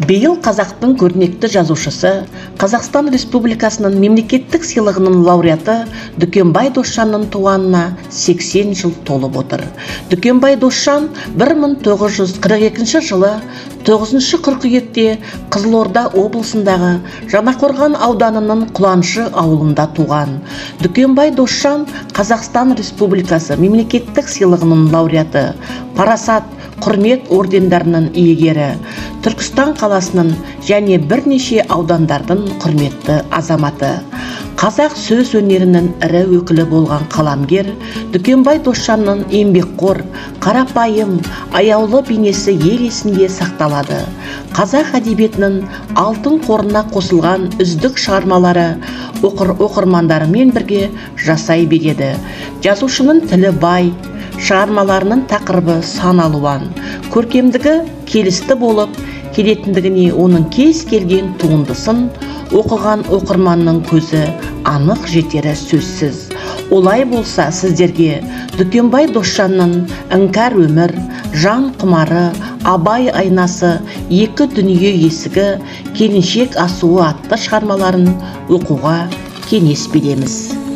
Биыл қазақтың көрнекті жазушысы, Қазақстан Республикасының мемлекеттік сыйлығының лауреаты Дүкенбай Досжанның туғанына 80 жыл толып отыр. Дүкенбай Досжан 1942 жылы 9 қыркүйекте Қызылорда облысындағы Жаңақорған ауданының Құланшы ауылында туған. Дүкенбай Досжан Қазақстан Республикасы мемлекеттік сыйлығының лауреаты, Парасат, Құрмет ордендарының иегері, Түркістан қаласының және бірнеше аудандардың құрметті азаматы. Қазақ сөз өнерінің ірі өкілі болған қаламгер Дүкенбай Досжанның еңбекқор, қарапайым, аяулы бейнесі ел есінде сақталады. Қазақ әдебиетінің алтын қорына қосылған үздік шығармалары оқырмандарымен бірге жасай береді. Жазушының тілі бай, шығармаларының тақырыбы сан алуан, көркемдігі келісті болып келетіндігіне оның кез келген туындысын оқыған оқырманның көзі анық жетері сөзсіз. Олай болса, сіздерге Дүкенбай Досжанның Іңкәр өмір, Жан құмары, Абай айнасы, Екі дүние есігі, Келіншек асуы атты шығармаларын оқуға кеңес береміз.